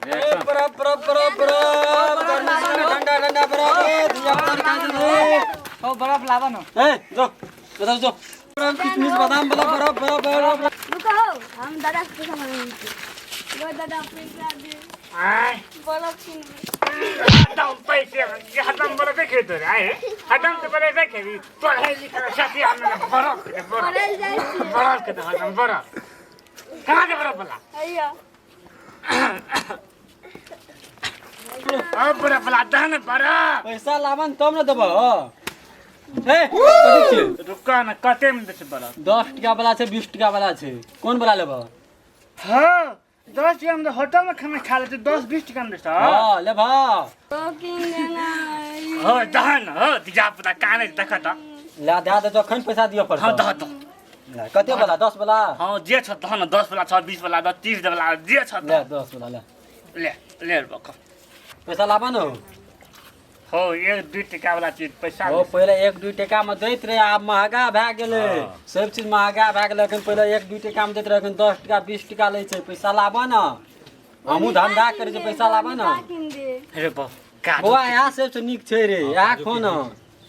ए, बरफ बरफ बरफ बरफ, गर्मी छै ने, ठंडा ठंडा बरफ। ए, धिया पुता के खाइ छै। हो, बरफ लाबऽ न। ए, जो इधर जो, बरफ, किशमिश, बादाम वाला बरफ, बरफ बरफ। रुको, हम दादा से पैसा मांगे छी। वो दादा, पैसा दे। आय। बरफ किन। हदम पैसे हदम बड़ा देखे तो आए, हदम तो बड़े देखे भी पढ़े लिखे साथी हम बरफ के बरफ। पढ़ल जाइ छी। बरफ के हदम बरफ कहाँ के बरफ वाला? हैया। अब बरफ वाला दहन बरफ। पैसा लाबन तब ने देबह। ए, कथी छियै? रुका न, कते में दै छै बरफ? 10 टका वाला छै, 20 टका वाला छै, कोन वाला लेबह? हाँ, 10 टका में होटल में खाना खा लेते। 10-20 टका में दै छै? हाँ, लेबह? तो किन देना। हो, दहन हो, धिया पुता काने देख त। ला, दए दे, जखन पैसा दिअ पड़तौ। हाँ, दह दह। ला, कते वाला? 10 वाला? हाँ, जे छ दहन, 10 वाला छ, 20 वाला 10, 30 वाला, जे छ। ले, 10 वाला ले। ले ले बक। पैसा लाबऽ ने। हो, 1-2 टका वाला चीज पैसा। ओ, पहिले 1-2 टका में दैत रहे, आब महगा भए गेलै। सब चीज महगा भए गेलै। अखन पहिले 1-2 टका में दैत रहे, अखन 10 टका 20 टका लै छै। पैसा लाबऽ ने, हमहूँ धंधा करै छी, पैसा लाबऽ ने। किन दे। अरे बाप, काजू। बौआ, इएह सबसँ नीक छै रे, इएह खो ने।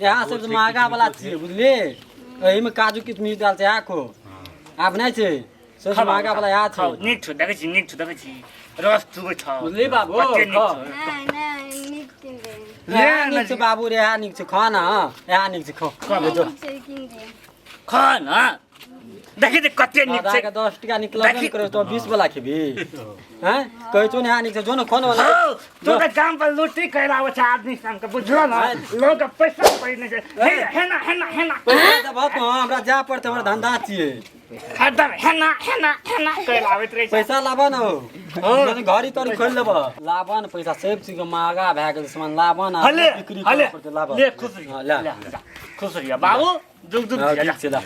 इएह सबसँ महगा वाला छियै, बुझलियै? एहिमे काजू किशमिश दाल छै, इएह खो। आब नहि छै, सबसँ महगा वाला इएह छै। खाओ, नीक छौ, देखै छी, नीक छौ, देखै छी, रस चुबै छौ। बुझली बाबू? कते नीक खो। छौ। नहि नहि, नीक किन दे। ले। इएह नीक छै बाबू रे, इएह नीक छै, खा ने, इएह नीक छै, खो। खा। ले जो। नीक छै, किन दे। खा न, देखी त कते नीक आधा छै। के 10 टका निकलबे नहि करै, तो 20 वाला खेबी? हैं, कहै छौ ने, इएह नीक छै, जो ने, खो ने वाला। हौ, तो त गाम पर लुटी कर आबै छै आदमी संग के, बुझलो न? लोग के पैसा पड़ी नहि छै। हे हेना हेना हेना। पैसा देबह तो, हमरा जाय पड़तै, हमरा धंधा छियै। हरदम हेना हेना हेना कर आबैत रहै छै। पैसा लाबऽ ने हौ, घड़ी तड़ी खोलि लेबह, लाबऽ ने पैसा। सब चीज के महगा भए गेल सामान, लाबऽ ने। हले। बिक्री हले। करऽ पड़तै, लाबऽ। ले, खुश रहिए। हाँ, ले। ले, जा, खुश रहिए बाबू, जुग जुग। हाँ, जिया, जा। ठीक छै, ला।